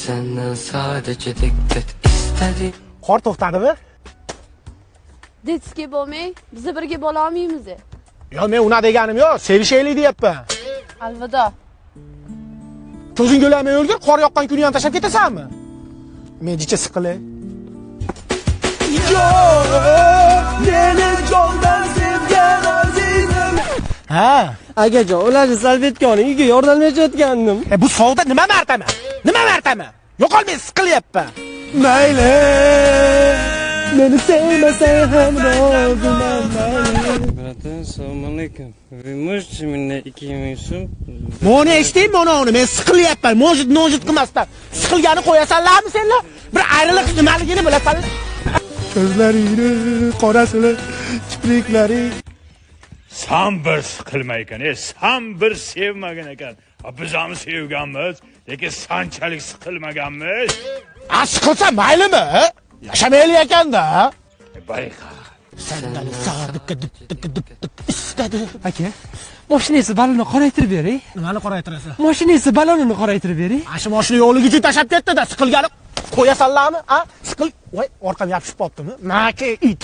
Senden sadece dikkat istedim. Qor to'xtadimi? Detskiy bo'lmang, biz birga bo'la olmaymiz. Yo, men una deganim yo'q, sevishaylik deyapman. Alvido. Ko'zingga o'lamay o'lgir, qor yoqqan kuni ham tashlab ketasanmi? Men jicha siqilay. Yo'q, meni jondan sevgan azizim. Ha, Akajon, ularni salvetkani uyga yordamlashayotgandim. Bu sovda nima martama? Nima martama? Yo'qol, men siqilyapman. Mayli, meni sevmasang ham roziman, mayli. Братан, assalomu alaykum. Вы можете мне 2000 so'm? Moni eshitdingmi uni? Men siqilyapman. Может, может qilmasdan. Siqilgani qo'yasanlarmi senlar? Bir ayriliq nimaligini bilasanlar. Ko'zlaringni qorasini, kipriklari. San bir siqilma ekan, san bir sevmagan ekan. Biz ham sevganmiz, lekin sanchalik siqilmaganmiz. A, siqilsa maylimi? Yashamayli ekanda. Bayqa. Senden sadık dik dik dik dik istedi. Aka, mashinangizni balonini qoraytirib bering. Nimani qoraytirasan? Mashinangizni balonini qoraytirib bering. Shu mashina yo'qligi uchun tashlab ketdi-da, siqilgani qo'yasanlarmi? A, siqil. Voy, orqam yopishib qolibdimi? Maki it.